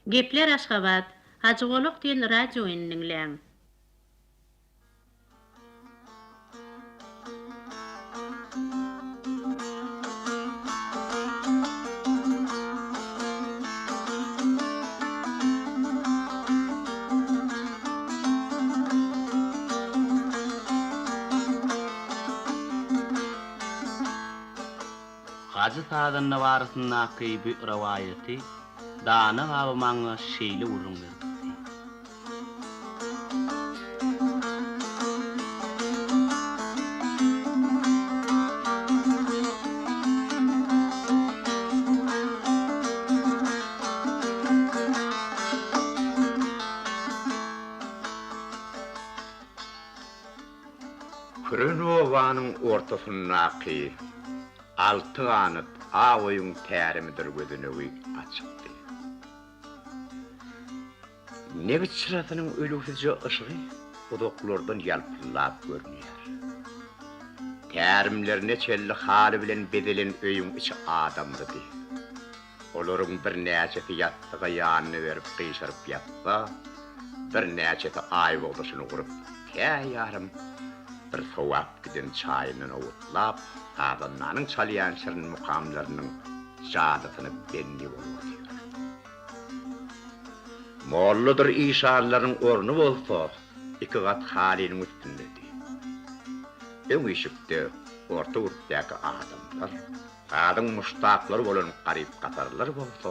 Geplär Aşgabat, Hajy Golak diýen radio oýnuny diňläň. Hajy sazanda barasyndaky bu rowaýaty Dana baba maňa şeýle gürrüň beripdi. Küren obanyň ortasyndaky alty ganat ak öýüň tärimidir gözenegi açykdy. Nebit çyrasynyň ölügsizje yşygy uzaklardan ýalpyldap görünýär. Tärimlerine çenli haly bilen bezelen öýüň içi adamlydy. Olaryň birnäçesi ýassyga ýanyny berip gyşaryp ýatsa, birnäçesi aýbogdaşyny gurup, tä ýarym bir sowap giden çaýyndan owurtlap, sazandanyň çalýan şirin mukamlarynyň jadysyna bendi bolup otyr. Molladyr işanlaryň orny bolsa iki gat halynyň üstündedi. Öň işikde orta gürpdäki adamlar, sazyň muşdaklary bolan garyp-gasarlar bolsa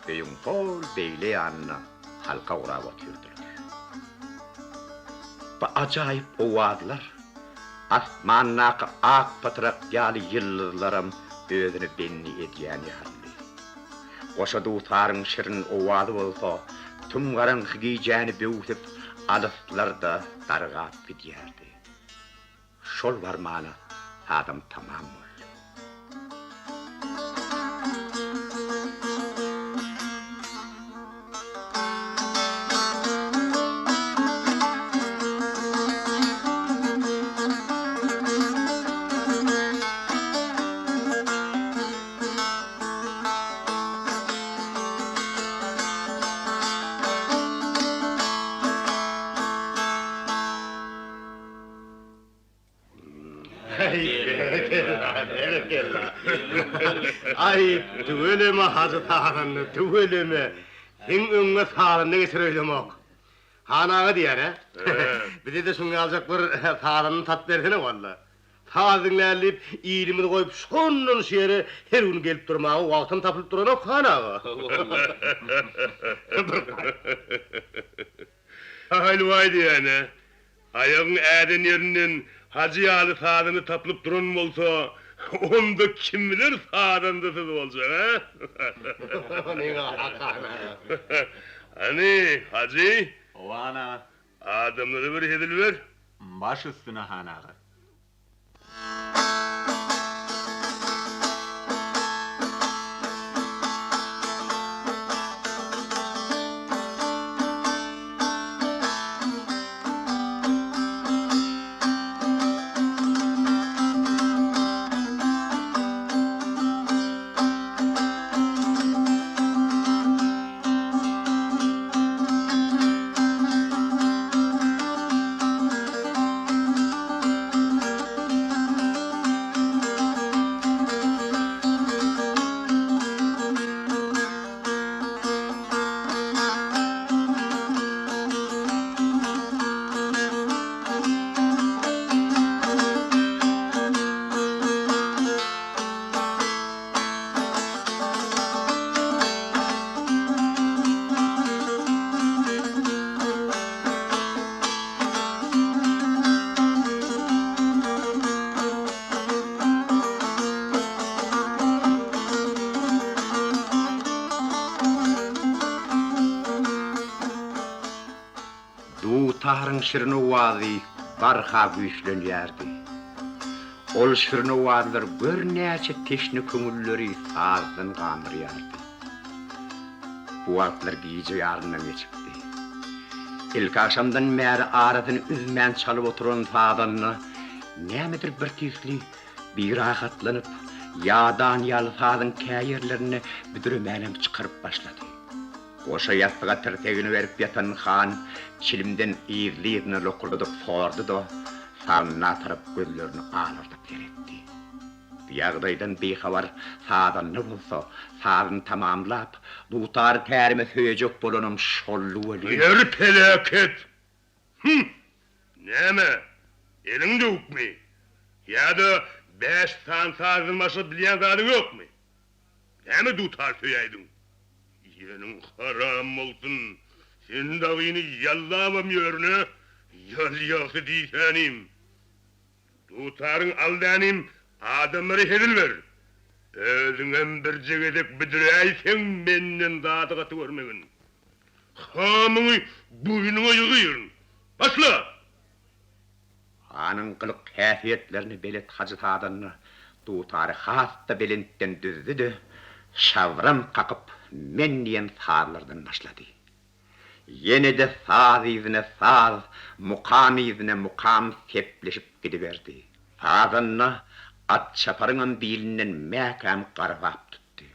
öýüň hol beýle ýanynda halka gurap otyrdylar. Bu ajaýyp owazlar asmandaky ak patrak ýaly ýyldyzlaram özüne bendi edýän ýalydy. Goşa dutaryň şirin owazy bolsa tüm garaňky gijäni böwsüp, alyslarda dargap gidýärdi. Şol barmana sazam tamam boldy. Aý, tüweleme Hajy sazanda, tüweleme. Seň öňüňe sazanda geçer öýdemok. Han aga diýýär-ä. Bize-de şuň ýaljak bir sazanda tapyp bersene walla. Saz diňläli diýip, ilimizi goýup şondan şu ýere her gün gelip durmaga wagtam tapylyp duranok, han aga. Haýlybaý diýýän-ä. Aýagyň äden ýerinden Hajy ýaly sazanda tapylyp duran bolsa, onda kimler sazandasyz boljak, a? Hany, Hajy? Hawa, han aga. Adamlara bir hezil ber. Baş üstüne, han aga. Dutaryň şirin owazy barha güýçlenýärdi. Ol şirin owazlar gör näçe teşne köňülleri sazdan gandyrýardy. Bu wagtlar gije ýaryndan geçipdi. Ilkagşamdan bäri arasyny üzmän çalyp oturan sazanda nämedir birtüýsli birahatlanyp, ýadan ýaly sazyň käýerlerinde büdremänem çykaryp başlady. Goşa ýassyga tirsegini berip ýatan han çilimden yzly-yzyna lokurdadyp sordy-da, sazanda tarap gözlerini alardyp seretdi. Bu ýagdaýdan bihabar sazanda bolsa, sazyny tamamlap, dutary tärime söýejek bolanam şoldy welin. Ýeri peläket! Hüm! Näme, eliň döwükmi? Ýa-da bäş sany sazdan başga bilýän zadyň ýokmy? Näme dutar söýäýdiň? Iýeniň haram bolsun! Sen dagyny ýallabam ýörün-ä, ýal ýagsy diýsänim! Dutaryň al dänim, adamlara hezil ber! Özüňem birje gezek büdüräýseň menden zady gaty görmegin. Hamyňy boýnuňa ýygyryn. Başla! Hanyň gylyk-häsiýetlerine belet Hajy sazanda dutary has-da belentden düzdi-de, şabram kakyp, men diýen sazlardan başlady. Ýene-de saz yzyna saz, mukam yzyna mukam sepleşip gidiberdi. Sazanda atçaparyňam bilinden mäkäm garbap tutdy.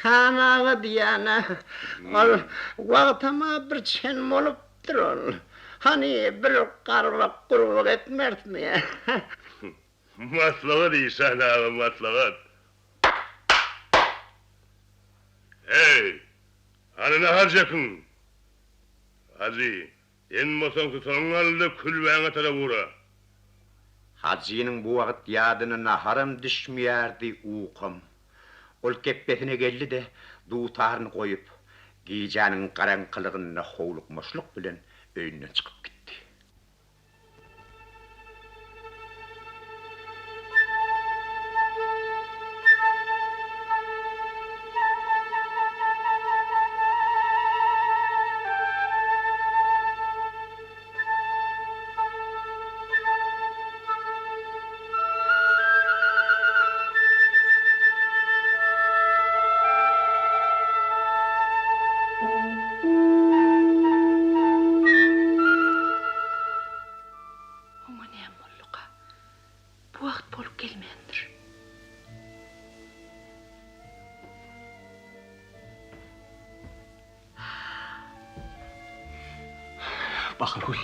Han aga diýýän-ä, ol wagtam-a bir çen bolupdyr ol. Hany, bir garbak gurbak etmerismi? Maslahat işan aga, maslahat. Heý, hany nahar çekiň? Hajy, sen bolsaň susagyňy al-da külbäňe tarap ugra. Hajynyň bu wagt ýadyna naharam düşmeýärdi, ukam. Ol kepbesine geldi-de, dutaryny goýup, gijäniň garaňkylygynda howlukmaçlyk bilen öýünden çykyp gitdi. Oňa näme bolduka? Bu wagt bolup gelmändir. Bahargül,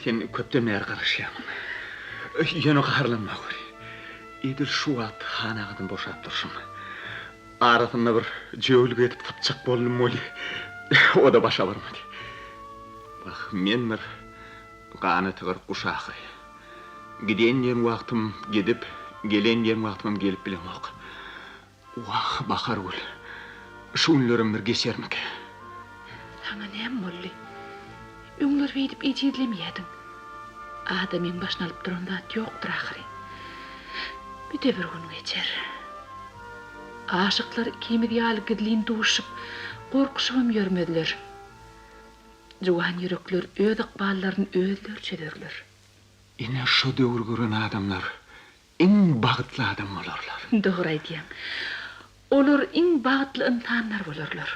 sen köpden bäri garaşýarmyň. Ýöne gaharlanma göri. Edil şu wagt Han agadan boşap durşum. Arasynda bir jöwlük edip sypjak boldum weli, o-da başa barmady. Wah, men bir ganaty gyryk guş ahyry. Giden diýen wagtym gidip, gelen diýen wagtymam gelip bilemok. Wah, Bahargül, şu günlerem bir geçermikä? Saňa näme boldy? Öňler beýdip ejizlemeýädiň. Adamyň başyny alyp duran zat ýokdur ahyry. Büde bir gün geçer. Aşyklar ikimiz ýaly gizlin duşup, gorkuşybam ýörmezler. Juwan ýürekler öz ykballaryny özleri çözerler. Ine şo döwri gören adamlar iň bagtly adam bolarlar. Dogry aýdýaň. Olar iň bagtly ynsanlar bolarlar.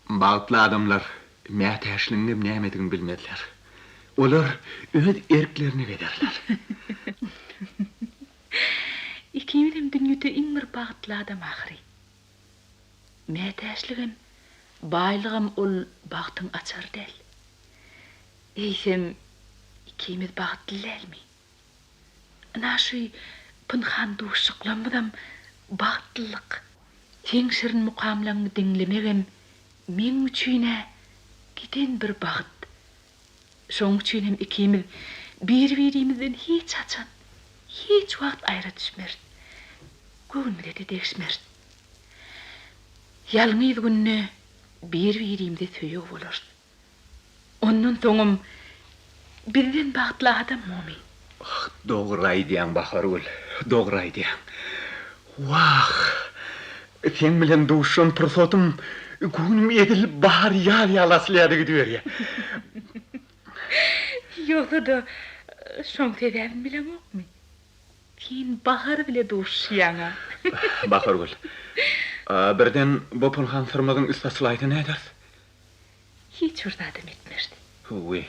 Bagtly adamlar mätäçligiňem nämedigini bilmezler. Olar öz erklerine gezerler. Ikimizem dünýede iň bir bagtly adam ahyry. Mätäçligem, baýlygam ol bagtyň açary däl. Eýsem, ikimiz bagtly dälmi? Ynha şu pynhan duşuşyklarymyzam bagtlylyk. Seň şirin mukamlaňňy diňlemegem meň üçin-ä giden bir bagt. Şoň üçin hem ikimiz bir-birimizden hiç haçan, hiç wagt aýra düşmeris. Göwnümize-de degişmeris. Ýalňyz günde bir-birimize söýeg bolarys. Ondan soňam bizden bagtly adam bomy? Ah, dogry aýdýaň, Bahargül, dogry aýdýaň. Wah, seň bilen duşan pursatym göwnüm edil bahar ýaz ýaly açylýar-da gidiberýär. Ýogsa-da, şoň sebäbini bileňokmy? Sen Bahar bile duşuşýaň-a. Bahargül, birden bu pynhan syrymyzyň üsti açylaýsa näderis? Hiç bir zadam etmerdi. Hüwi.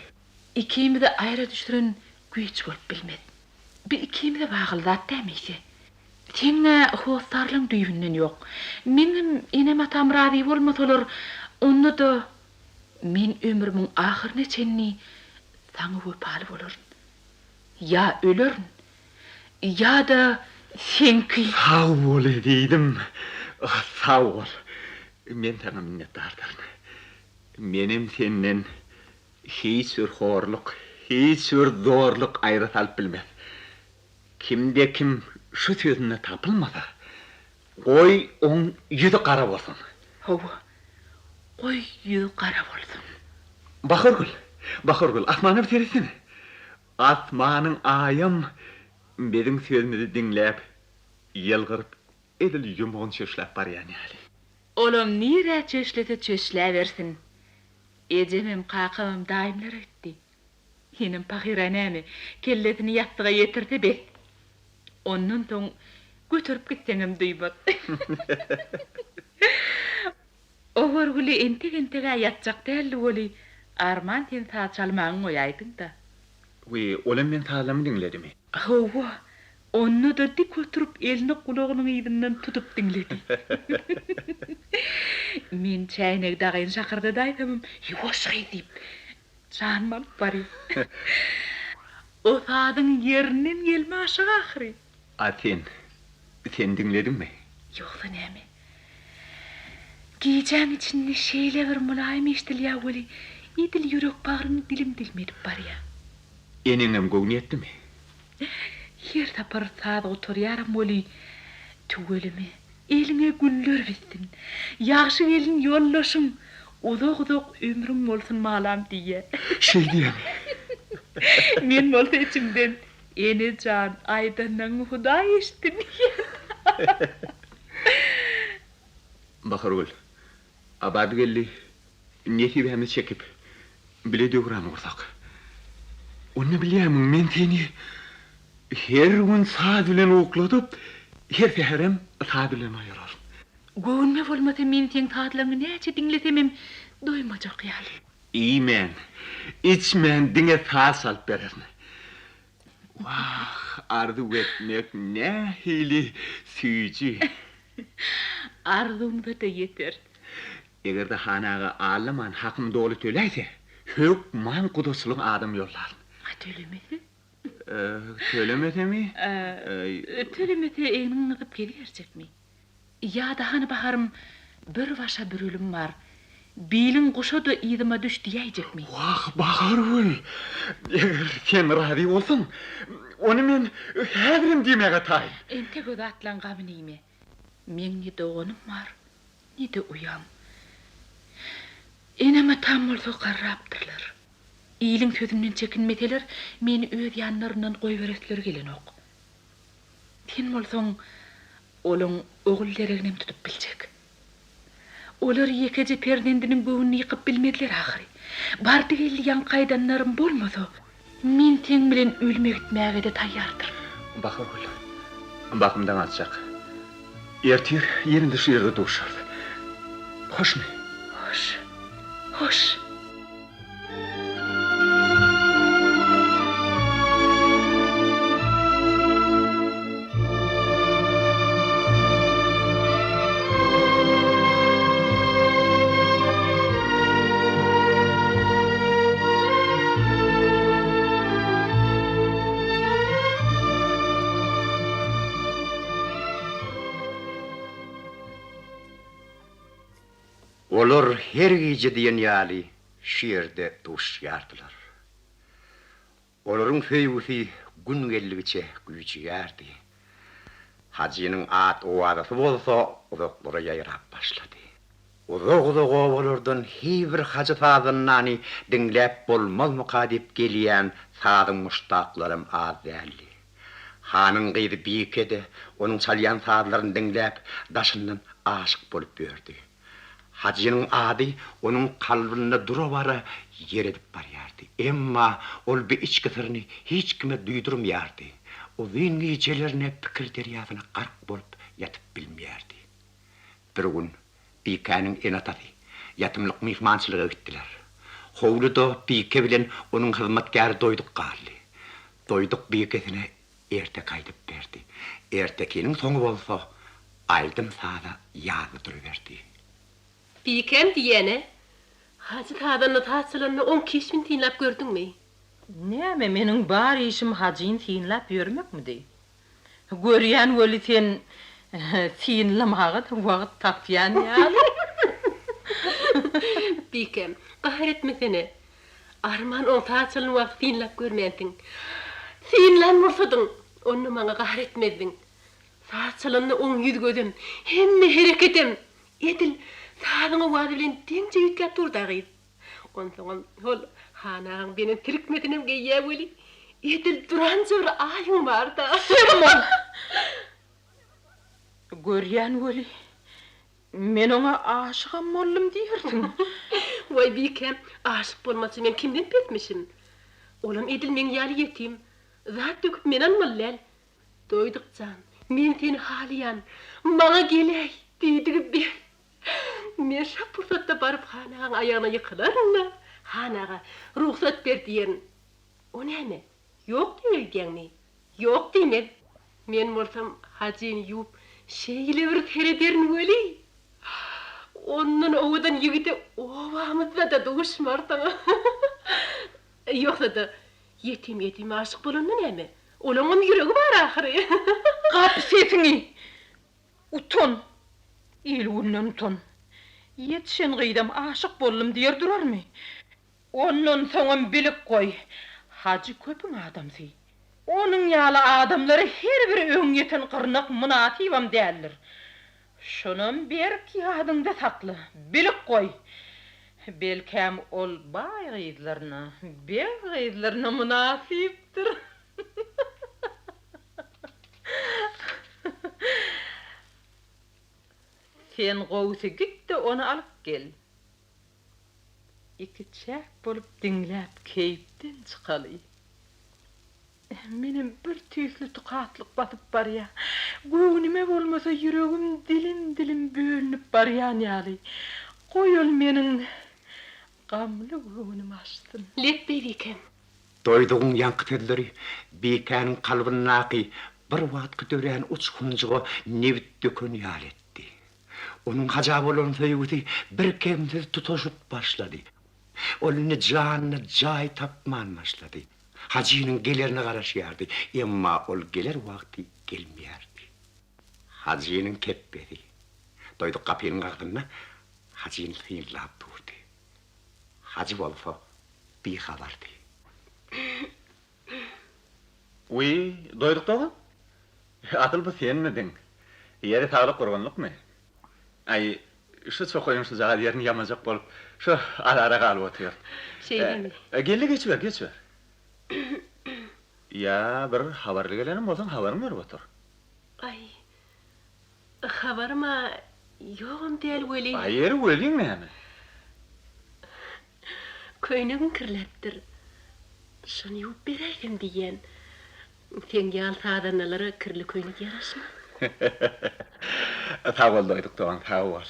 Ikimizi aýra düşüren güýç bolup bilmez. Bi ikimize bagly zat dämi eýse? Seň-ä hossarlygyň düýbünden ýok. Meňem enem-atam razy bolmasalar, onda-da men ömrümiň ahyryna çenli saňa wepaly bolaryn. Ýa ölerin, ýa-da seňki. Sag bol ezizim, sag bol. Men saňa minnetdardyryn. Menem senden hiç bir horluk, hiç bir zorluk aýra salyp bilmez. Kimde-kim şu sözünde tapylmasa, goý, oň ýüzi gara bolsun. Hawa, goý, ýüzi gara bolsun. Bahargül, Bahargül, asmana bir seretsene. Asmanyň Aýam biziň sözümizi diňläp, ýylgyryp Edil ýumugyny çöşläp barýan ýaly. Olam nirä çöşlese çöşläbersin. Ejemem, kakamam daýymlara gitdi. Enem pahyra näme, kellesini ýassyga ýetirse bes. Ondan soň göterip gitseňem duýmaz. O görgüli entek-entek-ä ýatjak däldi weli, arman sen saz çalmagyňy goýaýdyň-da. Wiý, olam meň sazlarymy diňledimi? Hawa, onda-da dik oturyp elini gulagynyň yzyndan tutup diňledi. Men çäýnegi dagyn şakyrdadaýsamam, Ýuwaş gyz diýip. Janymy alyp barýa. O sazyň ýerinden gelme aşyk ahyry. A sen, sen diňlediňmi? Ýogsa näme. Gijäň içinde şeýle bir mylaýym eşidilýär weli, edil ýürek-bagryňy dilim-dilim edip barýar. Eneňem göwni ýetdimi? Her sapar saz gutarýaram weli, tüweleme, eliňe güller bitsin, ýagşy gelin ýoldaşyň, uzak-uzak ömrüň bolsun malam diýýär. Şeý diýýämi? Men bolsa içimden, Ene jan, aýdanyňy Hudaý eşitsin diýýän. Bahargül, Abatgeldi nesibämizi çekip, bile döwran gursak. Onda bilýärmiň, men seni her gün saz bilen ukladyp, her säherem saz bilen oýararyn. Göwnüme bolmasa men seň sazlaryňy näçe diňlesemem doýmajak ýaly. Iýmän, içmän diňe saz çalyp bererin. Wah, arzuw etmek nähili süýji! Arzuwymyza-da ýeteris. Eger-de han aga aldaman hakymy doly töläýse, hökman gudaçylyga adam ýollaryn. A tölemese? Tölemesemi? Tölemese egniňi gysyp geziberjekmi? Ýa-da hany baharym bir başa bir ölüm bar. Biliň guşa-da yzyma düş diýäýjekmi? Wah, Bahargül, eger sen razy bolsaň, ony men häzirem diýmäge taýyn. Entek o zatlaň gamyny iýme. Meň ne doganym bar, ne-de uýam. Enem-atam bolsa garrapdyrlar. Iliň sözünden çekinmeseler, meni öz ýanlaryndan goýberesleri gelenok. Sen bolsaň, olaň ogul dereginem tutup biljek. Olar ýekeje perzendiniň göwnüni ýykyp bilmezler ahyry. Bardy-geldi ýaňky aýdanlarym bolmasa, men seň bilen ölüme gitmäge-de taýýardyryn. Bahargül, bakym daň atjak. Ertir ýene-de şu ýerde duşarys. Hoşmy? Hoş. Hoş. Olar her gije diýen ýaly şu ýerde duşuşýardylar. Olaryň söýgüsi gün geldigiçe güýjeýärdi. Hajynyň at-owazasy bolsa uzaklara ýaýrap başlady. Uzak-uzak obalardan heý bir Hajy sazandany diňläp bolmazmyka diýip gelýän sazyň muşdaklaram az däldi. Hanyň gyzy Bike-de onuň çalýan sazlaryny diňläp, daşyndan aşyk bolup ýördi. Hajynyň ady onuň kalbynda dura-bara ýer edip barýardy. Emma ol bu içki syryny hiç kime duýdurmaýardy. Uzyn gijelerine pikir derýasyna gark bolup ýatyp bilmeýärdi. Bir gün Bikäniň ene-atasy ýatymlyk myhmançylyga gitdiler. Howluda Bike bilen onuň hyzmatkäri Doýduk galdy. Doýduk Bikesine erteki aýdyp berdi. Ertekiniň soňy bolsa aýdym-saza ýazly duruberdi. Bikäm diýýän-ä. Hajy sazanda saz çalanda oň keşbini synlap gördüňmi? Näme, meniň bar işim Hajyny synlap ýörmekmidi? Görýän weli sen synlamaga-da wagt tapýan ýaly. Bikäm, gahar etmesene. Arman oň saz çalan wagty synlap görmänsiň. Synlan bolsadyň, onda maňa gahar etmezdiň. Saz çalanda oň ýüz-gözem, hemme hereketem edil sazyň owazy bilen deňje üýtgäp dur-da gyz. Onsoňam hol Han agaň beren tirkmesinem geýýä weli, edil duranja bir aýyň bar-da. Sem ol! Görýän weli, men oňa aşygam boldum diýersiň. Waý, Bikäm, aşyk bolmaça men kimden pesmişim? Olam edil meň ýaly ýetim. Zat döküp men almaly däl. Doýduk jan, men seni halaýan, maňa geläý diýdigi bes. Men şo pursatda baryp han agaň aýagyna ýykylaryn-da, Han aga, rugsat ber diýerin. O näme, ýok diýer öýdýäňmi? Ýok diýmez. Men bolsam Hajyny ýuwup şeýle bir serederin weli, ondan owadan ýigide obamyzda-da duşmarsyň. Ýogsa-da, ýetim ýetime aşyk bolanda näme? Olaňam ýüregi bar ahyry. Gap sesiňi! Utan! Il-günden utan! Ýetişen gyzam aşyk boldum diýer durarmy? Ondan soňam bilip goý, Hajy köpüň adamsy. Onuň ýaly adamlara her bir öňýeten gyrnak mynasybam däldir. Şonam berk ýadyňda sakla, bilip goý! Belkäm ol baý gyzlaryna, beg gyzlaryna mynasypdyr. Sen gowusy git-de ony alyp gel. Ikiçäk bolup diňläp keýpden çykaly. Menem bir tüýsli tukatlyk basyp barýa. Göwnüme bolmasa ýüregim dilim-dilim bölünip barýan ýaly. Goý ol meniň gamly göwnümi açsyn. Lepbeý bikäm. Doýdugyň ýaňky sözleri Bikäniň kalbyndaky bir wagtky dörän uçgunjyga nebit döken ýaly etdi. Onuň Haja bolan söýgüsi birkemsiz tutaşyp başlady. Ol indi janyna jaý tapman başlady. Hajynyň gelerine garaşýardy, emma ol geler wagty gelmeýärdi. Hajynyň kepbesi. Doýduk gapynyň agzynda Hajyny synlap durdy. Hajy bolsa bihabardy. Wiý, Doýduk dogan? Asyl bu senmidiň? Ýeri saglyk gurgunlykmy? Aý, şu çokaýyň şujagaz ýerini ýamajak bolup, şu azara galyp otyryn. Şeýlemi? Gel-de geçiber, geçiber. Ýa bir habarly gelenem bolsaň habaryňy berip otur. Aý, habarym-a ýogam däl welin. Aý, ýeri welin näme? Köýnegiň kirläpdir. Şony ýuwup beräýsem diýýän. Seň ýaly sazandalara kirli köýnek ýaraşmaz. Sag bol Doýduk dogan, sag bol.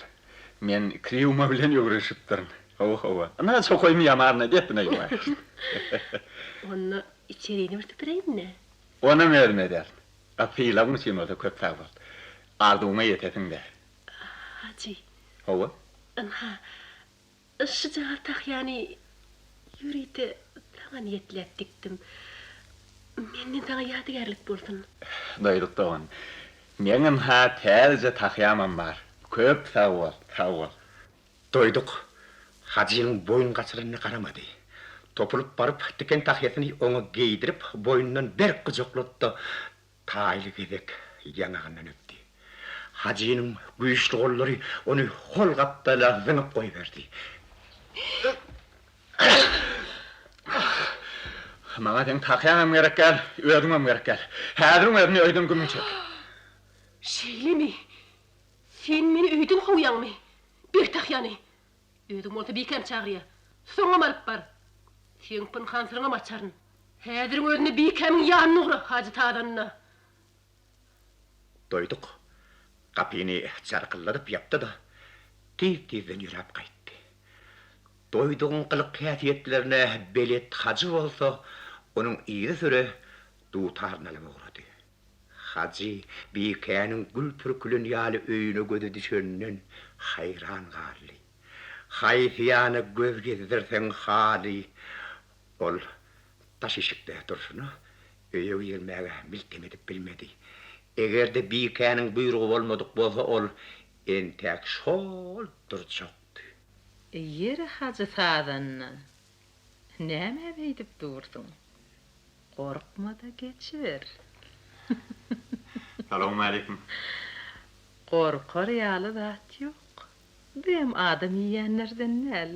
Men kir ýuwma bilen öwrenişipdirin. Hawa, hawa. Ynha, çokaýymy ýamaryn-a, dessine ýuwaýaryn. Onda içerini bir süpüreýin-dä. Onam özüm ederin. A sylagyň üçin bolsa köp sag bol. Arzuwyňa ýetesiň-dä. Hajy. Hawa. Ynha, Şujagaz tahýany ýörite saňa niýetläp dikdim. Menden saňa ýadygärlik bolsun. Doýduk dogan. Meň ynha täzeje tahýamam bar. Köp sag bol, sag bol. Doýduk Hajynyň boýun gaçyranyna garamady. Topulyp baryp, tiken tahýasyny oňa geýdirip, boýnundan berk gujaklady-da, Taýly gezek ýaňagyndan öpdi. Hajynyň güýçli gollary ony hol gapdala zyňyp goýberdi. Maňa seň tahýaňam gerek däl, özüňem gerek däl. Häziriň özünde öýden gümüň çek. Şeýlemi? Sen meni öýden kowýaňmy? Ber tahýany! Özüň bolsa bikäm çagyrýa. Soňam alyp bar. Seň pynhan syryňam açaryn. Häziriň özünde bikämiň ýanyna ugra, Hajy sazanda. Doýduk gapyny jarkylladyp ýapdy-da, tiz-tizden ýöräp gaýtdy. Doýdugyň gylyk-häsiýetlerine belet Hajy bolsa, onuň yzysüre dutaryny alyp ugrady. Hajy Bikäniň gül pürkülen ýaly öýüne gözi düşenden haýran galdy. Haýsy ýana göz gezdirseň haly Ol daş işikde durşuna öýe girmäge miltem edip bilmedi. Eger-de Bikäniň buýrugy bolmadyk bolsa ol entäk şol durjakdy. Ýeri Hajy sazanda, nämä beýdip dursuň? Gorkma-da geçiber. Salowmaleýkim. Gorkar ýaly zat ýok. Büem adam iýýänlerden däl.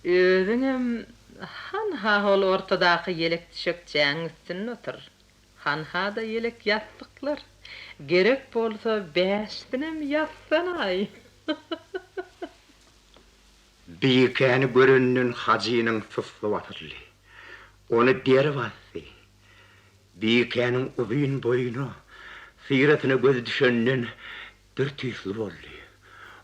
Özüňem hanha hol ortadaky ýelek düşekçäň üstünde otur. Hanha-da ýelek ýassyklar. Gerek bolsa bäşisinem ýassanaý. Bikäni görenden Hajynyň sussy basyldy. Ony der basdy. Bikäniň uzyn boýuna, syratyna gözi düşenden bir tüýsli boldy.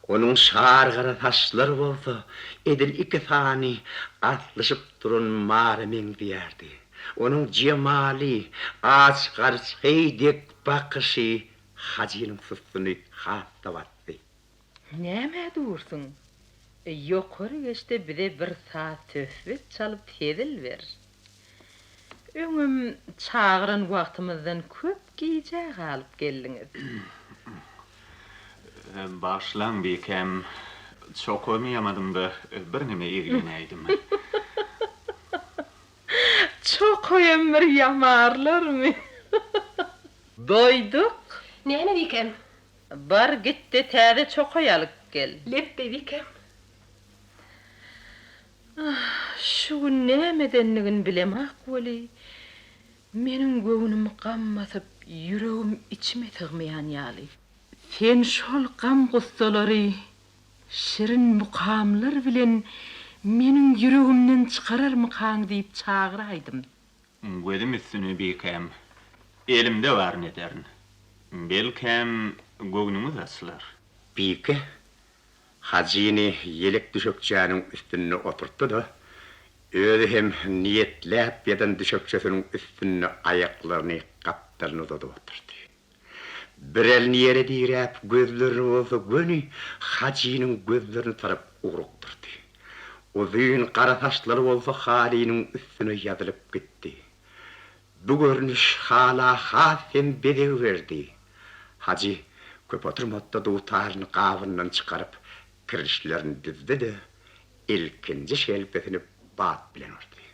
Onuň şar gara saçlary bolsa edil iki sany aslyşyp duran mara meňzeýärdi. Onuň jemaly, aç garçgaý dek bakyşy Hajynyň sussuny has-da basdy. Nämä dursuň? Ýokary geç-de bize bir saz-söhbet çalyp hezil ber. Öňem çagyran wagtymyzdan köp gijä galyp geldiňiz. Bagyşlaň, bikäm, çokaýymy ýamadym-da, birneme eglenäýdim. Çokaýam bir ýamarlarmy? Doýduk. Näme, bikäm? Bar, git-de täze çokaý alyp gel. Lepbeý, bikäm. Ah, şu gün nämedenligini bilemak weli, meniň göwnümi gam basyp, ýüregim içime sygmaýan ýaly. Sen şol gam-gussalary şirin mukamlar bilen meniň ýüregimden çykararmykaň diýip çagyraýdym. Gözüm üstüne bikäm, elimde baryny ederin. Belkäm, göwnüňiz açylar. Bike Hajyny ýelek düşekçäniň üstünde oturtdy-da, özi hem niýetläp ýatan düşekçesiniň üstünde aýaklaryny gapdalyna uzadyp oturdy. Bir elini ýere diräp, gözlerini bolsa göni Hajynyň gözlerine tarap ugrukdyrdy. Uzyn gara saçlary bolsa halynyň üstüne ýazylyp gitdi. Bu görnüş hala has hem bezeg berdi. Hajy köp oturmady-da dutaryny gabyndan çykaryp, kirişlerini düzdi-de, ilkinji şelpesini bat bilen urdy.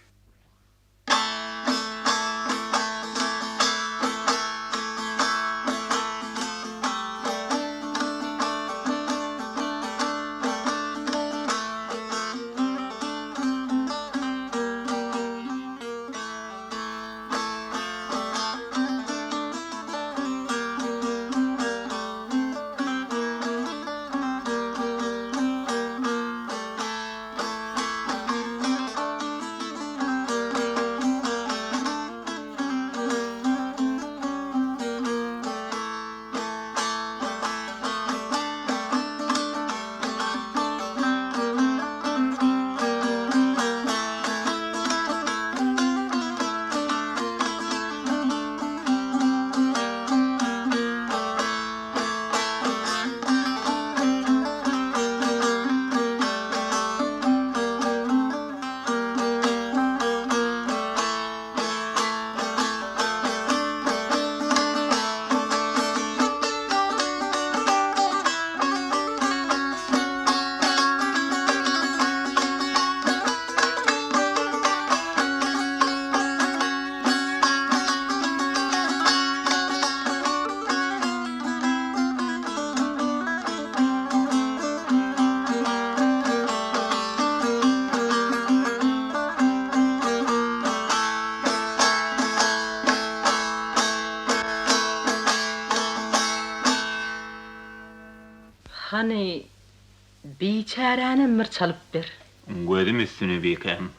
Hany, biçäränem bir çalyp ber. Gözüm üstüne bikäm.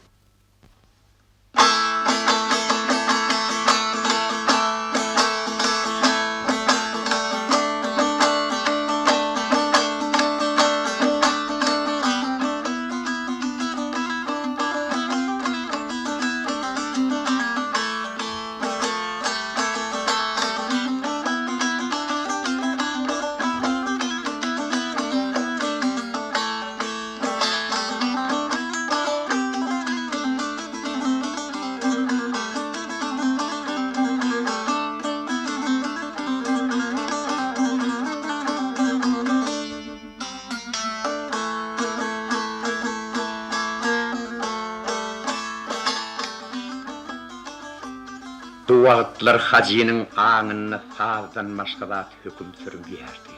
Bu wagtlar Hajynyň aňynda sazdan başga zat höküm sürmeýärdi.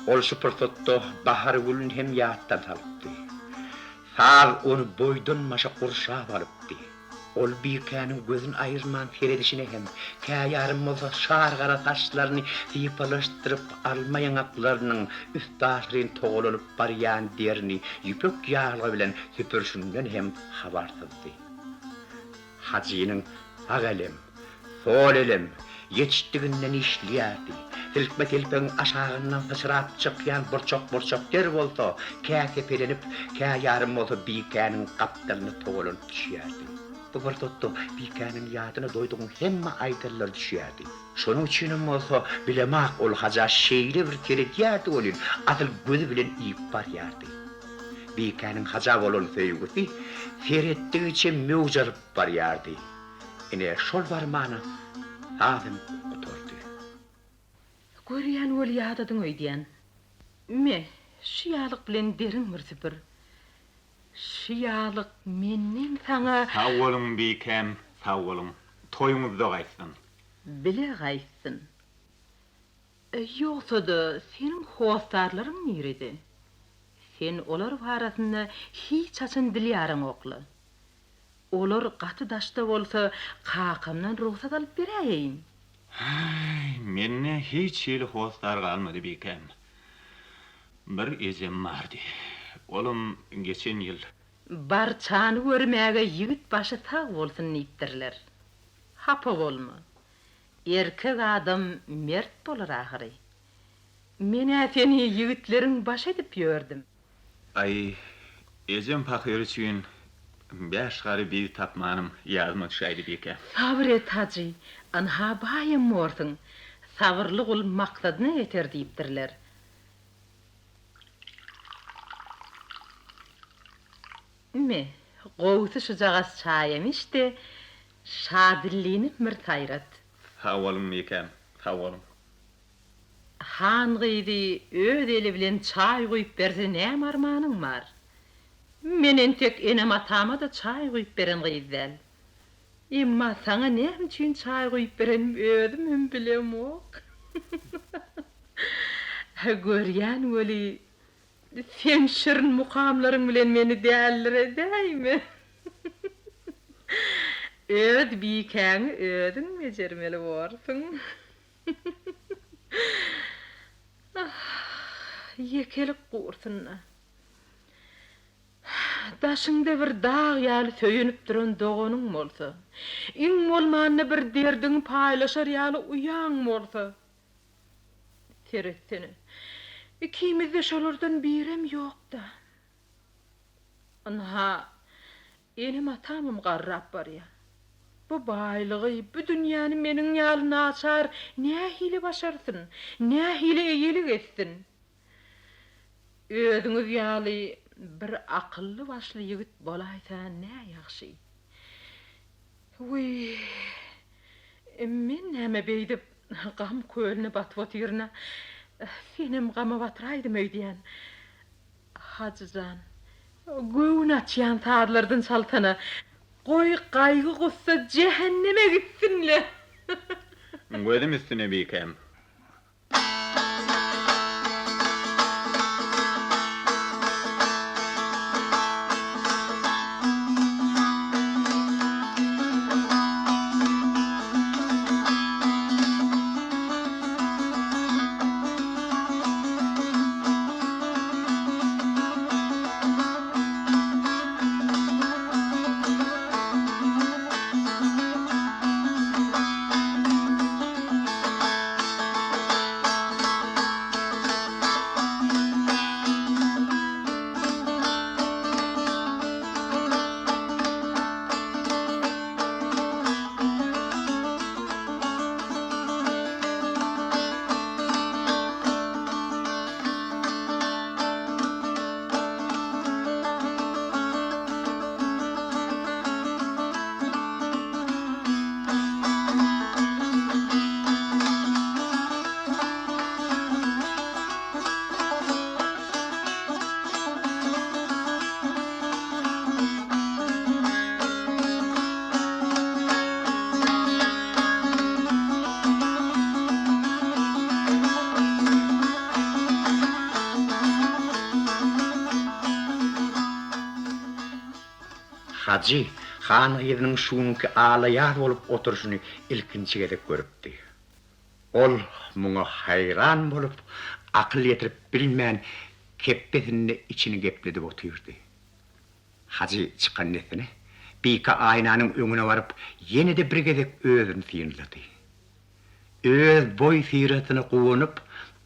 Ol şu pursatda Bahargülüni hem ýatdan salypdy. Saz ony boýdan-başa gurşap alypdy. Ol Bikäniň gözüni aýyrman seredişine hem, käýarym bolsa şar gara saçlaryny sypalaşdyryp alma ýaňaklarynyň üstaşyryn togalanyp barýan derini ýüpek ýaglygy bilen süpürişinden hem habarsyzdy. Hajynyň sag elem, sol elem ýetişdiginden işleýärdi. Silkme telpegiň aşagyndan syçrap çykýan burçak-burçak der bolsa, kä sepelenip, kä ýarym bolsa Bikäniň gapdalyna togalanyp düşýärdi. Bu pursatda Bikäniň ýadyna Doýdugyň hemme aýdanlary düşýärdi. Şonuň üçinem bolsa, bilemak ol Haja şeýle bir seredýärdi welin, asyl gözi bilen iýip barýardy. Bikäniň Haja bolan söýgüsi seretdigiçe möwç alyp barýardy. Ine, şol barmana saz hem gutardy. Görýän weli ýadadyň öýdýän. Me, şu ýalyk bilen deriň bir süpür. Şu ýalyk menden saňa. Sag boluň, bikäm, sag boluň. Toýuňyzda gaýtsyn. Bile gaýtsyn. Ýogsa-da, seniň hossarlaryň nirede? Sen olar barasynda hiç haçan dil ýaraňok-la. Olar gaty daşda bolsa, kakamdan rugsat alyp beräýeýin. Häý, mende hiç hili hossar galmady, bikäm. Bir ejem bardy. Olam geçen ýyl. Barçany görmäge ýigit başy sag bolsun diýipdirler. Hapa bolma. Erkek adam mert bolar ahyry. Men-ä seni ýigitleriň başy edip ýördüm. Aý, ejem pahyr üçin bäş gary bir tapmanym ýadyma düşäýdi bike. Sabyr et, hajy, ynha baýam borsuň. Sabyrly gul maksadyna ýeter diýipdirler. Me, gowusy şujagaz çaýam iç-de, Şadillini bir saýrat. Sag boluň, bikäm, sag boluň. Han gyzy öz eli bilen çaý guýup berse näme armanyň bar? Men entek enem-atama-da çaý guýup beren gyz däl. Emma saňa näme üçin çaý guýup berenimi özümem bilemok. Görýän weli, sen şirin mukamlaryň bilen meni däliredäýme. Öz bikäňi özüň bejermeli borsuň. Ah, ýekelik gursunda. Daşyňda bir dag ýaly söýenip duran doganyň bolsa, iň bolmanda bir derdiňi paýlaşar ýaly uýaň bolsa. Seretsene, ikimizde şolardan birem ýok-da. Ynha, Enem-atamam garrap barýar. Bu baýlygy, bu dünýäni meniň ýaly naçar nähili başarsyn, nähili eýelik etsin? Özüňiz ýaly bir akylly-başly ýigit bolaýsa nä ýagşy. Wiý, men näme beýdip gam kölüne batyp otyryn-a? Senem gama batyraýdym öýdýän. Hajy jan, göwün açýan sazlardan çalsana. Goý, gaýgy-gussa jähenneme gitsin-le! Gözüm üstüne bikäm. Hajy han gyzynyň şu günki ala-ýaz bolup oturyşyny ilkinji gezek görüpdi. Ol muňa haýran bolup, akyl ýetirip bilmän, kepbesinde içini gepledip otyrdy. Hajy çykan dessine, Bike aýnanyň öňüne baryp, ýene-de bir gezek özüni synlady. Öz boý-syratyna guwanyp,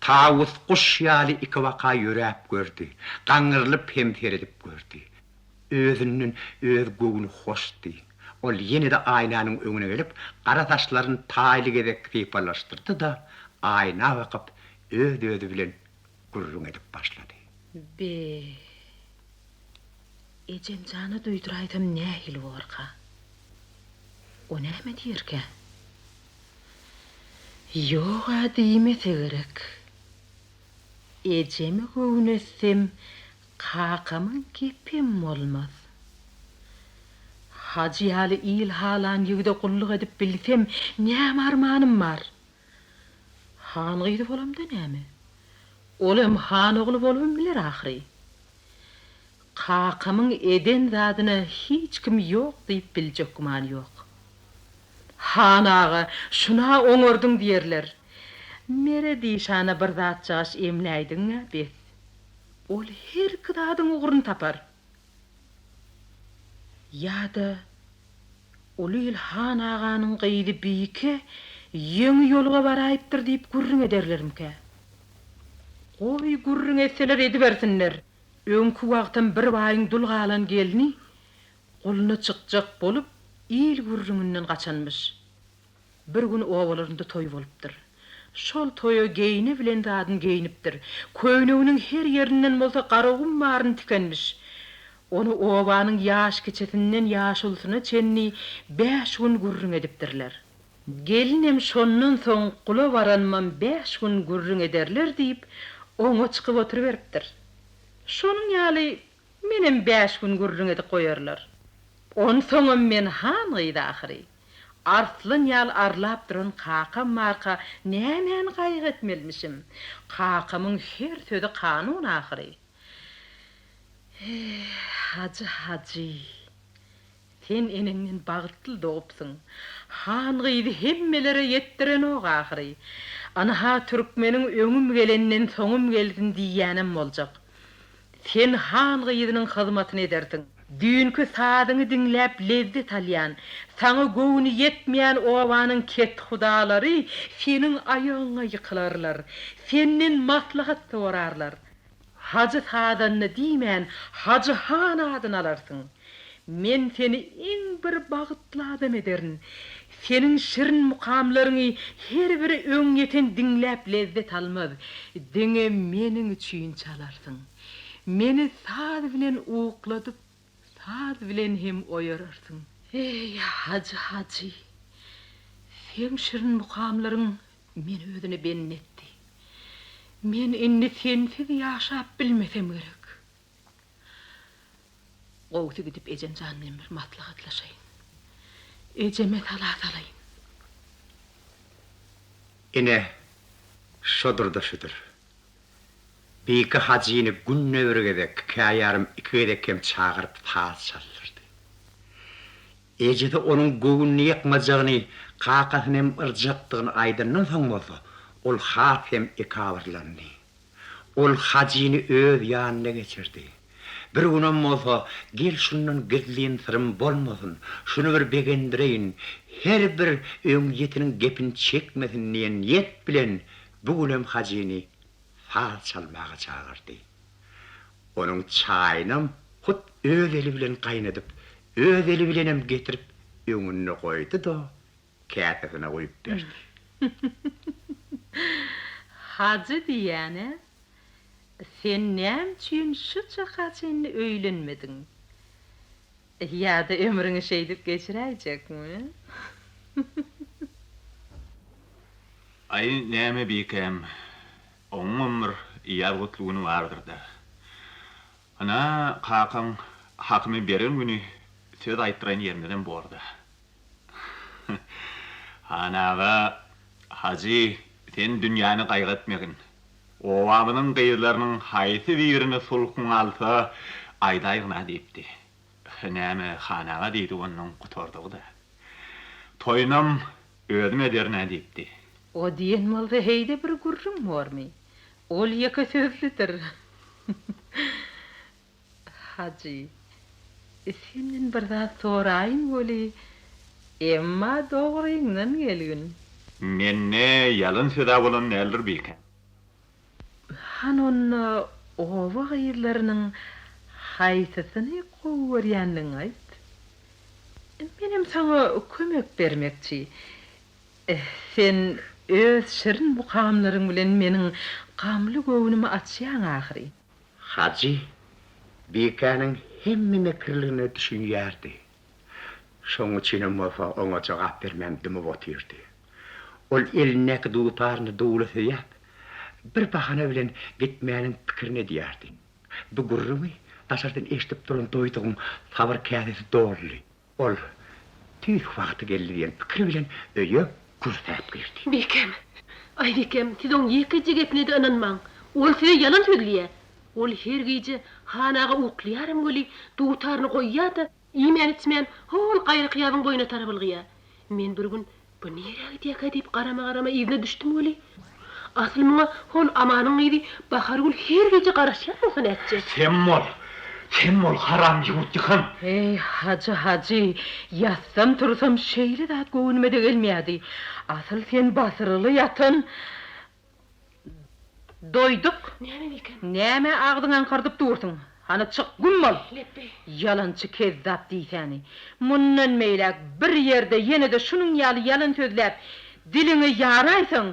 tawus guş ýaly ikibaka ýöräp gördi, gaňrylyp hem seredip gördi. Özünden öz göwni hoşdy. Ol ýene-de aýnanyň öňüne gelip, gara saçlaryny taýly gezek sypalaşdyrdy-da, aýna bakyp, öz-özi bilen gürrüň edip başlady. Be! Ejem jana duýduraýsam nähili borka? O näme diýerkä? Ýog-a diýmese gerek. Ejemi göwnetsem, kakamyň gepem bolmaz. Hajy ýaly il halan ýigide gulluk edip bilsem, näme armanym bar? Han gyzy bolamda näme? Ol hem han ogly bolubam biler ahyry. Kakamyň eden zadyna hiç kim ýok diýip biljek gümany ýok. Han aga, şun-a oňardyň diýerler. Meret işana bir zatjagaş emläýdigiň-ä bes. Ol herki zadyň ugruny tapar. Ýa-da uly il han aganyň gyzy Bike ýeňi ýoluga baraýypdyr diýip gürrüň ederlermikä? Goý, gürrüň etseler edibersinler. Öňki wagtam bir baýyň dul galan gelni guluna çykjak bolup, il gürrüňinden gaçanmyş. Bir gün obalarynda toý bolupdyr. Şol toýa geýne bilen zadyny geýnipdir. Köýneginiň her ýerinden bolsa garagum baryny tikenmiş. Ony obanyň ýaşkiçisinden ýaşulusyna çenli bäş gün gürrüň edipdirler. Gelinem şondan soň gula baranymam bäş gün gürrüň ederler diýip, oňa çykyp oturyberipdir. Şonuň ýaly menem bäş gün gürrüň edip goýarlar. Onsoňam men han gyzy ahyry. Arslan ýaly arlap duran kakam barka nämäni gaýgy etmelimişim? Kakamyň her sözi kanun ahyry. Eh, Hajy, Hajy! Sen eneňden bagtly dogupsyň. Han gyzy hemmelere ýetdirenok ahyry. Ynha türkmeniň öňüm gelenden soňum gelsin diýýänem boljak. Sen han gyzynyň hyzmatyny edersiň. Düýnki sazyňy diňläp lezzet alýan, saňa göwni ýetmeýän obanyň kethudalary seniň aýagyňa ýykylarlar, senden maslahat sorarlar. Hajy sazanda diýmän, Hajy han adyny alarsyň. Men seni iň bir bagtly adam ederin. Seniň şirin mukamlaryňy her bir öňýeten diňläp lezzet almaz, diňe meniň üçin çalarsyň. Meni saz bilen ukladyp, saz bilen hem oýararsyň. Eý, Hajy, Hajy, seň şirin mukamlaryň meni özüne bendi etdi. Men indi sensiz ýaşap bilmesem gerek. Gowusy gidip ejem jan bilen bir maslahatlaşaýyn. Ejeme sala salaýyn. Ine, şodur-da şudur. Bike hajyny günde bir gezek, käýarym iki gezek hem çagyryp saz çaldyrdy. Ejesi onuň göwnüni ýykmajagyny, kakasyny hem yrjakdygyny aýdandan soň bolsa, ol has hem ekabyrlandy. Ol Hajyny öz ýanyna geçirdi. Bir günem bolsa, Gel şundan gizlin syrym bolmasyn, şuny bir begendireýin, her bir öňýetiniň gepini çekmesin diýen niýet bilen bu günem Hajyny saz çalmaga çagyrdy. Onuň çaýynam hut öz eli bilen gaýnadyp, öz eli bilenem getirip öňünde goýdy-da, käsesine guýup berdi. Hajy diýýän-ä, sen näme üçin şu çaka çenli öýlenmediň? Ýa-da ömrüňi şeýdip geçiräýjekmi? Aý, näme bikäm, oňňam bir ýazgytly güni bardyr-da. Ynha, kakaň hakymy beren güni söz aýtdyraýyn ýerimizem bor-da. Han aga, Hajy, sen dünýäni gaýgy etmegin. Obamyzyň gyzlarynyň haýsy birini sulhuň alsa, aýdaýgyn-a diýipdi. Näme, han aga diýdi onnoň gutardygy-da. Toýunam özüm ederin-ä diýipdi. O diýen bolsa heý-de bir gürrüň bormy? Ol ýeke sözlüdir. Hajy, senden bir zat soraýyn weli, emma dogryňdan gelgin. Mende ýalan söz-ä bolan däldir, Bike. Hany onda oba gyzlarynyň haýsysyny gowy görýändigiňi aýt. Menem saňa kömek bermekçi. Sen öz şirin mukamlaryň bilen meniň gamly göwnümi açýaň ahyry. Hajy Bikäniň hemme mekirligine düşünýärdi. Şonuň üçinem bolsa oňa jogap bermän dymyp otyrdy. Ol elindäki dutaryny dula söýäp, bir bahana bilen gitmäniň pikirini edýärdi. Bu gürrüňi daşardan eşidip duran Doýdugyň sabyr käsesi doldy. Ol, Tüýs wagty geldi diýen pikir bilen öýe kürsäp girdi. Bikäm, aý bikäm, siz oň ýekeje gepine-de ynanmaň. Ol size ýalan sözleýär. Ol her gije Han aga uklaýaram weli, dutaryny goýýar-da, iýmän-içmän, hol gaýraky ýabyň boýuna tarap ylgaýar. Men bir gün Bu nirä gidýärkä diýip garama-garama yzyna düşdüm weli, asyl muňa hol Amanyň gyzy Bahargül her gije garaşýan bolsa nätjek? Sem bol! Sem bol, haram ýurt ýykan! Eý, Hajy, Hajy, ýatsam-tursam şeýle zat göwnüme-de gelmeýärdi. Asyl sen basyrylgy ýatan Doýduk. Näme bikäm? Nämä agzyňy aňkardyp dursuň? Hany çyk, güm bol! Lepbeý. Ýalançy kezzap diýsäni. Mundan beýläk bir ýerde ýene-de şunuň ýaly ýalan sözläp, diliňi ýaraýsaň,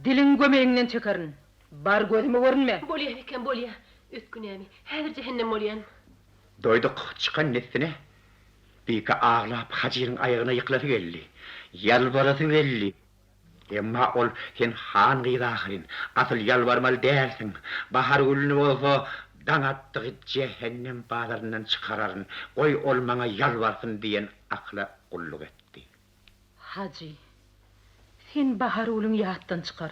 diliňi gömegiňden çekerin. Bar gözüme görünme! Bolýa bikäm, bolýa. Öt günämi. Häzir jähennem bolýan. Doýduk çykan dessine Bike aglap Hajynyň aýagyna ýykylasy geldi. Ýalbarasy geldi. Emma ol, Sen han gyzy ahyryn, asyl ýalbarmaly dälsiň. Bahargülüni bolsa daň atdygy jähennem bazaryndan çykararyn, goý ol maňa ýalbarsyn diýen akyla gulluk etdi. Hajy, sen Bahargülüňi ýatdan çykar.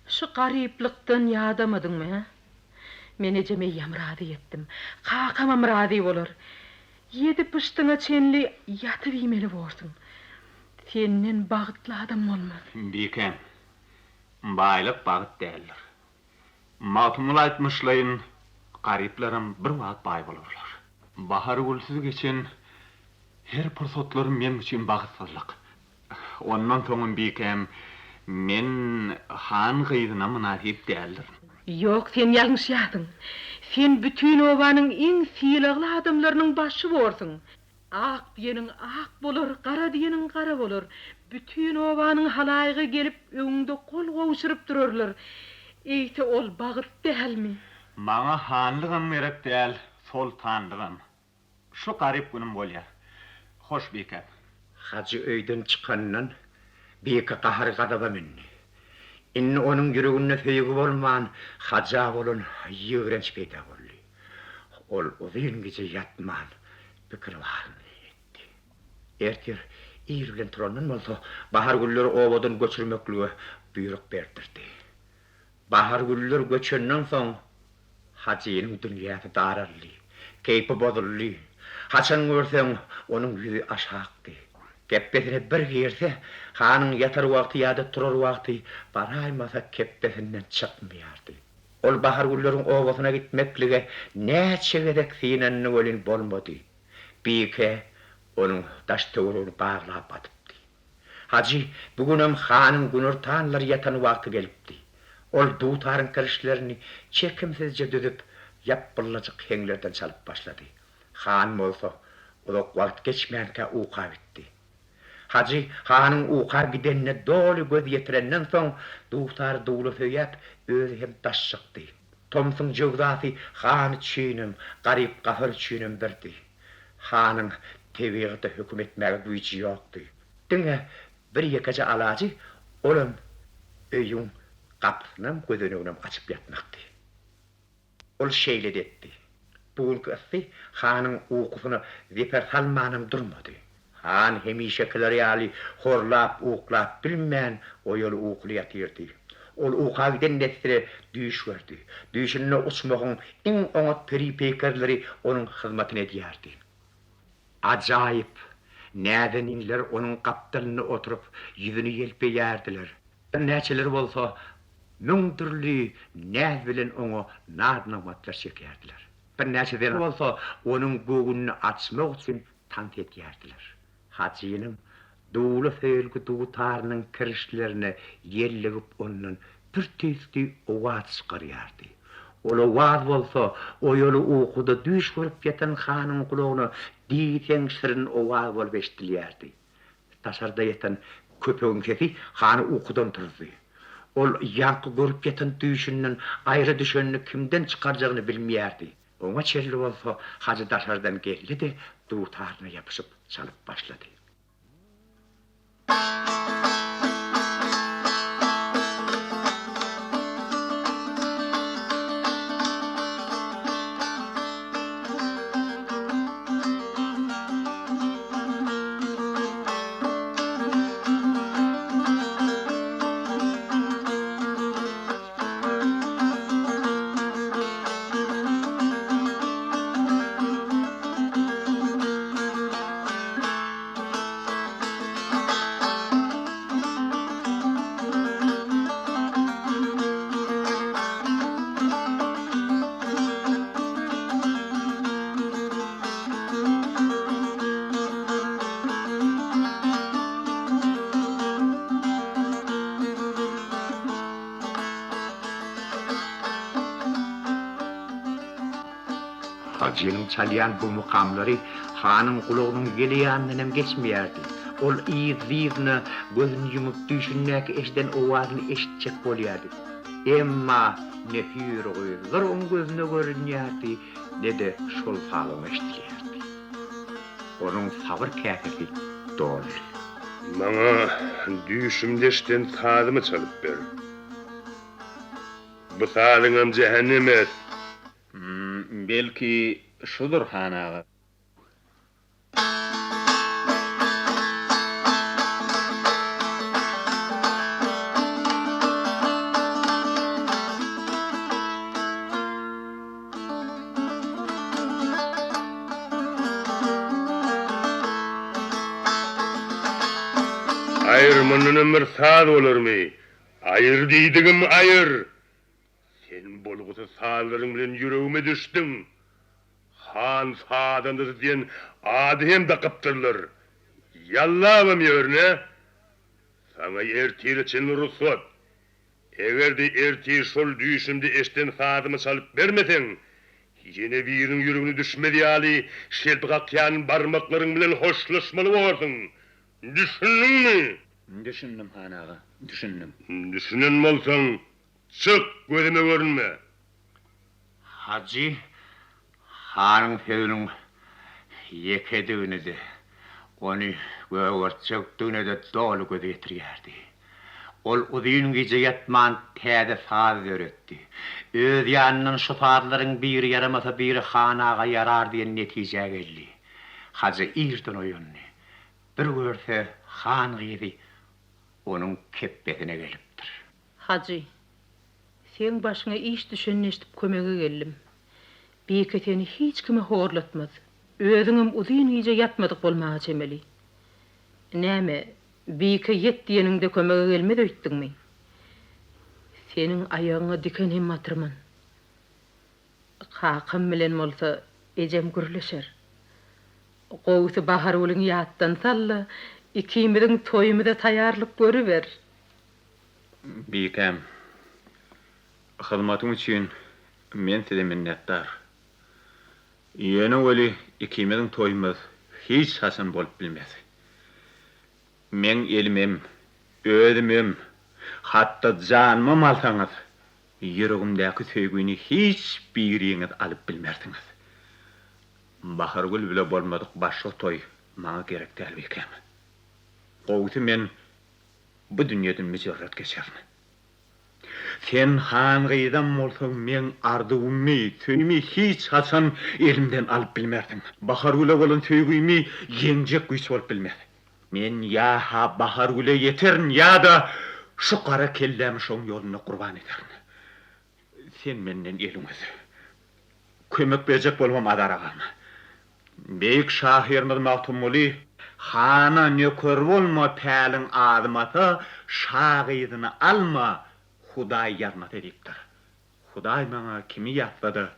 Şu garyplykdan ýadamadyňmy, hä? Men ejemi eýýäm razy etdim. Kakamam razy bolar. Ýedi pyşdyňa çenli ýatyp iýmeli borsuň. Senden bagtly adam bolmaz. Bikäm, baýlyk bagt däldir. Magtymguly aýtmyşlaýyn, garyplaram bir wagt baý bolarlar. Bahargülsüz geçen her pursatlarym meň üçin bagtsyzlyk. Ondan soňam bikäm, men han gyzyna mynasyp däldirin. Ýok, sen ýalňyşýarsyň. Sen bütin obanyň iň sylagly adamlarynyň başy borsuň. Ak diýeniň ak bolar, gara diýeniň gara bolar. Bütin obanyň halaýygy gelip öňüňde gol gowşuryp durarlar. Eýse ol bagt dälmi? Maňa hanlygam gerek däl, soltanlygam. Şu garyp günüm bolýar. Hoş, bikäm. Hajy öýden çykandan Bike gahar-gazaba mündi. Indi onuň ýüreginde söýgi bolman, Haja bolan ýigrenç peýda boldy. Ol uzyn gije ýatman, pikir baryny etdi. Ertir ir bilen turandan bolsa, Bahargülleri obadan göçürmeklige buýruk berdirdi. Bahargüller göçenden soň, Hajynyň dünýäsi daraldy, keýpi bozuldy. Haçan görseň, onuň ýüzi aşakdy. Kepbesine bir girse, hanyň ýatar wagty ýa-da turar wagty baraýmasa kepbesinden çykmaýardy. Ol Bahargülleriň obasyna gitmeklige näçe gezek synandy welin bolmady. Bike onuň daş-töweregini baglap atypdy. Hajy bu günem hanyň günortanlar ýatan wagty gelipdi. Ol dutaryň kirişlerini çekimsizje düzüp, ýapbyllajyk heňlerden çalyp başlady. Han bolsa uzak wagt geçmänkä uka gitdi. Hajy hanyň uka gidenine doly göz ýetirenden soň, dutary dula söýäp, özi hem daş çykdy. Tomsuň jöwzasy han üçinem, garyp-gasar üçinem birdi. Hanyň tebigata höküm etmäge güýji ýokdy. Diňe bir ýekeje alajy, olam öýüň gapysynam, gözeneginem açyp ýatmakdy. Ol şeýle-de etdi. Bu günki yssy hanyň ukusyna zeper salmanam durmady. Han hemişekiler ýaly horlap uklap bilmän oýaly-ukuly ýatyrdy. Ol uka giden dessine düýş gördi. Düýşünde uçmahyň iň oňat peri-peýkerleri onuň hyzmatyny edýärdi. Ajaýyp näzeninler onuň gapdalynda oturyp, ýüzüni ýelpeýärdiler. Birnäçeleri bolsa müň dürli näz bilen oňa naz-nygmatlar çekýärdiler. Birnäçe zenan bolsa onuň göwnüni açmak üçin tans edýärdiler. Hajynyň duwly söýelgi dutarynyň kirişlerine ýellegip ondan bir tüýsli owaz çykarýardy. Ol owaz bolsa oýaly ukuda düýş görüp ýatan hanyň gulagyna diýseň şirin owaz bolup eşidilýärdi. Daşarda ýatan köpegiň sesi hany ukudan turuzdy. Ol ýaňky görüp ýatan düýşünden aýra düşenini kimden çykarjagyny bilmeýärdi. Oňa çenli bolsa Hajy daşardan geldi-de, dutaryna ýapyşyp çalyp başlady. Hajynyň çalýan bu mukamlary hanyň gulagynyň ýele ýanyndan hem geçmeýärdi. Ol yzly-yzyna gözüni ýumup düýşündäki eşiden owazyny eşitjek bolýardy. Emma ne hüýr-gyzlar oň gözüne görünýärdi, ne-de şol saz oňa eşidilýärdi. Onuň sabyr käsesi doldy. Maňa düýşümde eşiden sazymy çalyp ber. Bu sazyňam jähennem et. Belki, şudur, han aga. Aýyr, mundanam bir saz bolarmy? Aýyr diýdigim, aýyr! Sen bolgusyz sazlaryň bilen ýüregime düşdüň. Han sazandasy diýen ady hem dakypdyrlar. Ýallabam ýörün-ä? Saňa ertire çenli rugsat. Eger-de ertir şol düýşümde eşden sazymy çalyp bermeseň, ýene biriniň ýüregine düşmez ýaly şelpi kakýan barmaklaryň bilen hoşlaşmaly borsuň. Düşündiňmi? Düşündim, han aga, düşündim. Düşünen bolsaň, çyk, gözüme görünme! Hajy hanyň sözüniň ýekedigini-de, ony gögertjekdigine-de doly göz ýetirýärdi. Ol uzyn gije ýatman täze saz döretdi. Öz ýanyndan şu sazlaryň biri ýaramasa biri han aga ýarar diýen netijä geldi. Hajy irden oýandy. Bir görse han gyzy onuň kepbesine gelipdir. Hajy, seň başyňa iş düşenini eşidip kömege geldim. Bike seni hiç kime horlatmaz. Özüňem uzyn gije ýatmadyk bolmaga çemeli. Näme, Bike ýet diýeniňde kömege gelmez öýtdüňmi? Seniň aýagyňa diken hem batyrman. Kakam bilen bolsa ejem gürleşer. Gowusy Bahargülüňi ýatdan sal-da, ikimiziň toýumyza taýýarlyk görüber. Bikäm, hyzmatyň üçin men size minnetdar. Ýöne weli ikimiziň toýumyz hiç haçan bolup bilmez. Meň elimem, özümem, hatda janymam alsaňyz, ýüregimdäki söýgüni hiç biriňiz alyp bilmersiňiz. Bahargül bile bolmadyk başga toý maňa gerek däl bikäm. Gowusy men bu dünýeden müjerret geçerin. Sen han gyzam bolsaň meň arzuwymy, söými hiç haçan elimden alyp bilmersiň. Bahargüle bolan söýgümi ýeňjek güýç bolup bilmez. Men ýa-ha Bahargüle ýeterin ýa-da şu gara kellämi şoň ýolunda gurban ederin. Sen menden eliňi üz. Kömek berjek bolubam azara galma. Beýik şahyrymyz Magtymguly, Hana nöker bolma, päliň azmasa, şa gyzyny alma, Hudaý ýazmasa diýipdir. Hudaý maňa kimi ýazsa-da,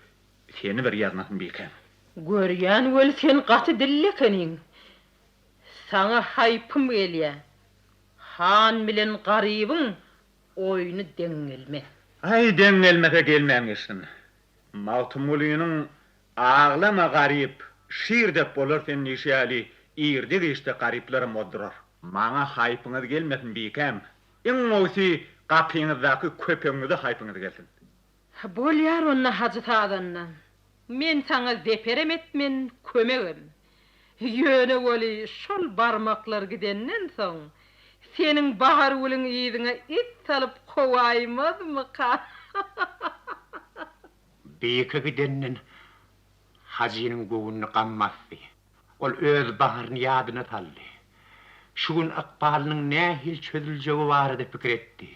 seni bir ýazmasyn bikäm. Görýän weli sen gaty dilli ekeniň. Saňa haýpym gelýä. Han bilen garybyň oýny deň gelmez. Aý, deň gelmese gelmän geçsin. Magtymgulynyň Aglama garyp, şir dek bolar sen diýşi ýaly, irde-giçde garyplaram bozdurar. Maňa haýpyňyz gelmesin, bikäm. Iň gowusy gapyňyzdaky köpegiňize haýpyňyz gelsin. Bolýar onda Hajy sazanda. Men saňa zeperem etmen, kömegem. Ýöne weli şol barmaklar gidenden soň, seniň Bahargülüň yzyňa it salyp kowaýmazmyka? Bike gidenden Hajynyň göwnüni gam basdy. Ol öz baharyny ýadyna saldy. Şu gün ykbalynyň nähili çözüljegi barada pikir etdi.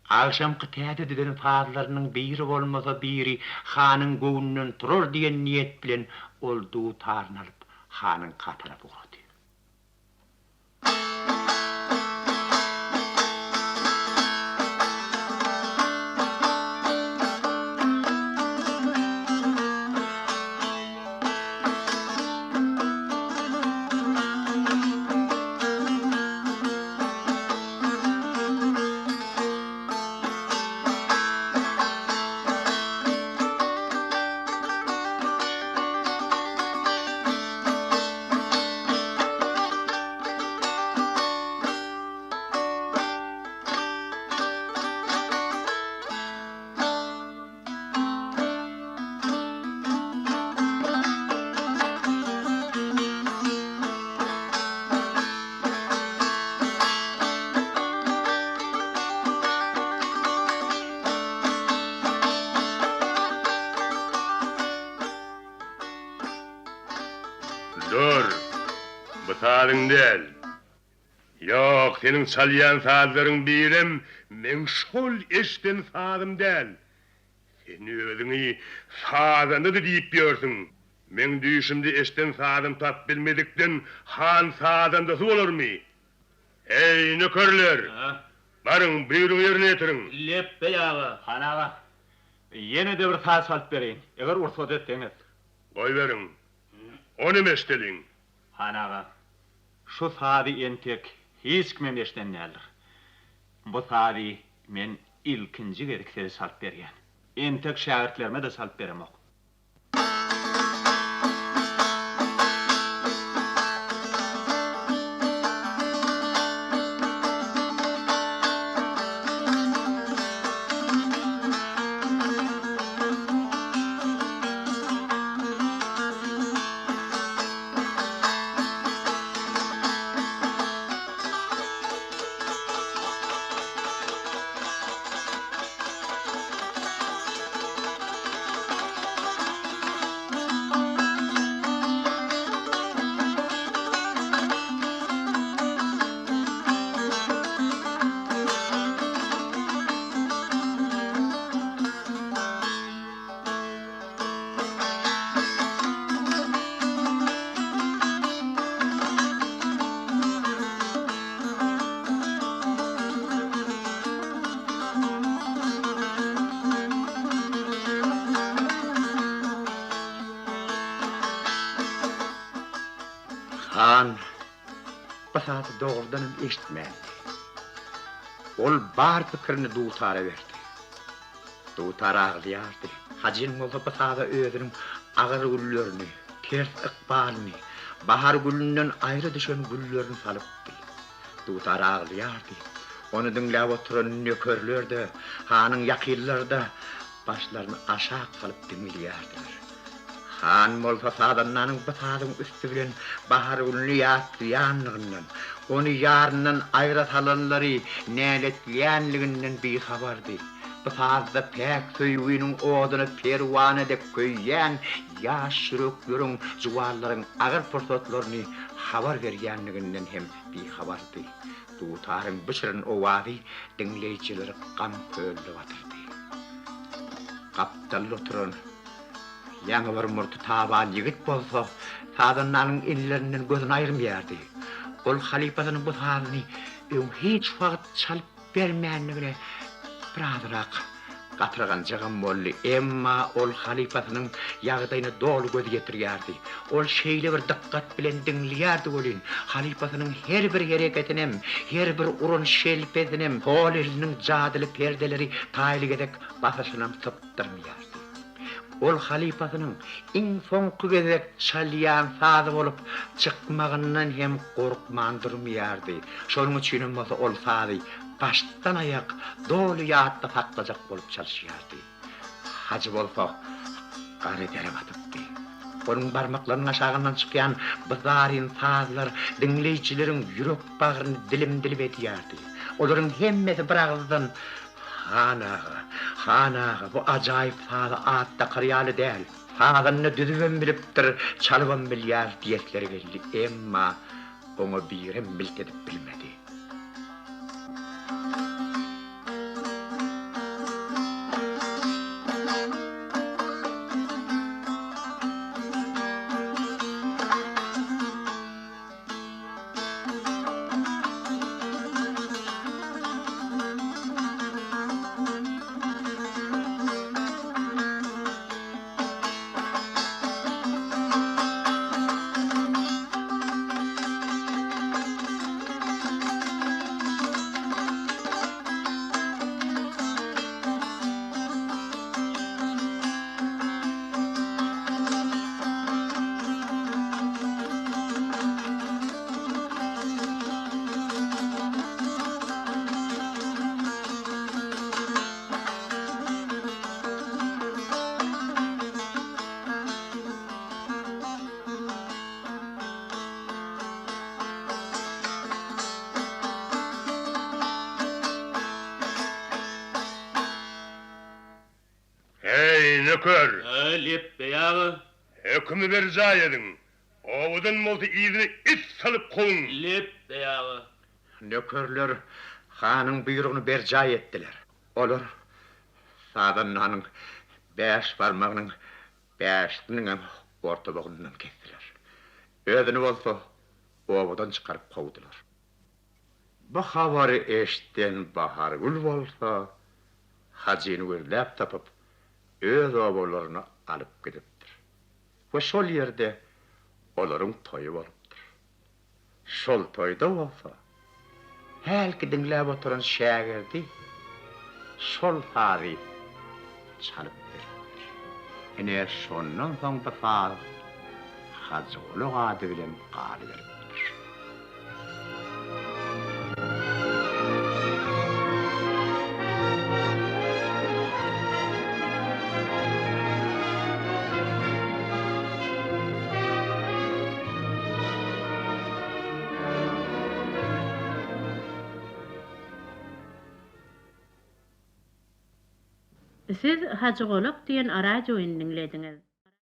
Agşamky täze düzen sazlarynyň biri bolmasa biri hanyň göwnünden turar diýen niýet bilen ol dutaryny alyp, hanyňka tarap ugrady. Dur! Bu sazyň däl. Ýok, seniň çalýan sazlaryň birem meň şol eşden sazym däl. Sen özüňi sazanda-da diýip ýörsüň. Meň düýşümde eşden sazym tap bilmedikden han sazandasy bolarmy? Eý, nökerler! Baryň, buýrugy ýerine ýetiriň! Lepbeý aga! Han aga, ýene-de bir saz çalyp bereýin, eger rugsat etseňiz. Goýberiň, onam eşdeliň. Han aga, şu sazy entek hiç kimem eşden däldir. Bu sazy men ilkinji gezek size çalyp berýän. Entek şägirtlerime-de çalyp beremok. Han bu sazy dogrudanam eşitmändi. Ol bar pikirini dutara berdi. Dutar aglaýardy. Hajynyň bolsa bu saza özüniň agyr günlerini, ters ykbalyny, bahar gülünden aýra düşen günlerini salypdy. Dutar aglaýardy. Ony diňläp oturan nökerler-de, hanyň ýakynlary-da başlaryny aşak salyp diňleýärdiler. Han bolsa sazandanyň bu sazyň üsti bilen Bahargülüni ýatlaýanlygyndan, ony ýaryndan aýra salanlary näletleýänliginden bihabardy. Bu sazda päk söýginiň oduna perwana dek köýýän ýaş ýürekleriň, juwanlaryň agyr pursatlaryny habar berýänliginden hem bihabardy. Dutaryň bu şirin owazy diňleýjileri gam kölüne batyrdy. Gapdalda oturan ýaňy bir murty taban ýigit bolsa, sazandanyň ellerinden gözüni aýyrmaýardy. Ol halypasynyň bu sazyny öň hiç wagt çalyp bermändigine birazrak gatyrganjagam boldy. Emma ol halypasynyň ýagdaýyna doly göz ýetirýärdi. Ol şeýle bir dykgat bilen diňleýärdi welin, halypasynyň her bir hereketinem, her bir uran şelpesinem, sol eliniň jadyly perdeleri taýly gezek basyşynam sypdyrmaýardy. Ol halypasynyň iň soňky gezek çalýan sazy bolup çykmagyndan hem gorkman durmaýardy. Şonuň üçinem bolsa ol sazy başdan-aýak doly ýatda saklajak bolup çalyşýardy. Hajy bolsa. Gara dere batypdy. Onuň barmaklarynyň aşagyndan çykýan bu zaryn sazlar diňleýjileriň ýürek-bagryny dilim-dilim edýärdi. Olaryň hemmesi bir agyzdan, Han aga, han aga, bu ajaýyp saza at dakar ýaly däl. Sazanda düzübem bilipdir, çalybam bilýär diýesleri geldi. Emma oňa birem milt edip bilmedi. Heý, nöker! Hä, lepbeý aga. Hökümi berjaý ediň. Obadan bolsa yzyna it salyp kowuň! Lepbeý aga. Nökerler hanyň buýrugyny berjaý etdiler. Olar sazandanyň bäş barmagynyň bäşisiniňem orta bognundan kesdiler. Özüni bolsa obadan çykaryp kowdular. Bu habary eşiden Bahargül bolsa Hajyny gözläp tapyp, öz obalaryna alyp gidipdir we şol ýerde olaryň toýy bolupdyr. Şol toýda bolsa, hälki diňläp oturan şägirdi şol sazy çalyp beripdir. Ine, şondan soň bu saz Hajygolak ady bilen galyberipdir. Siz Hajygolak diýen radioýyny diňlediňiz.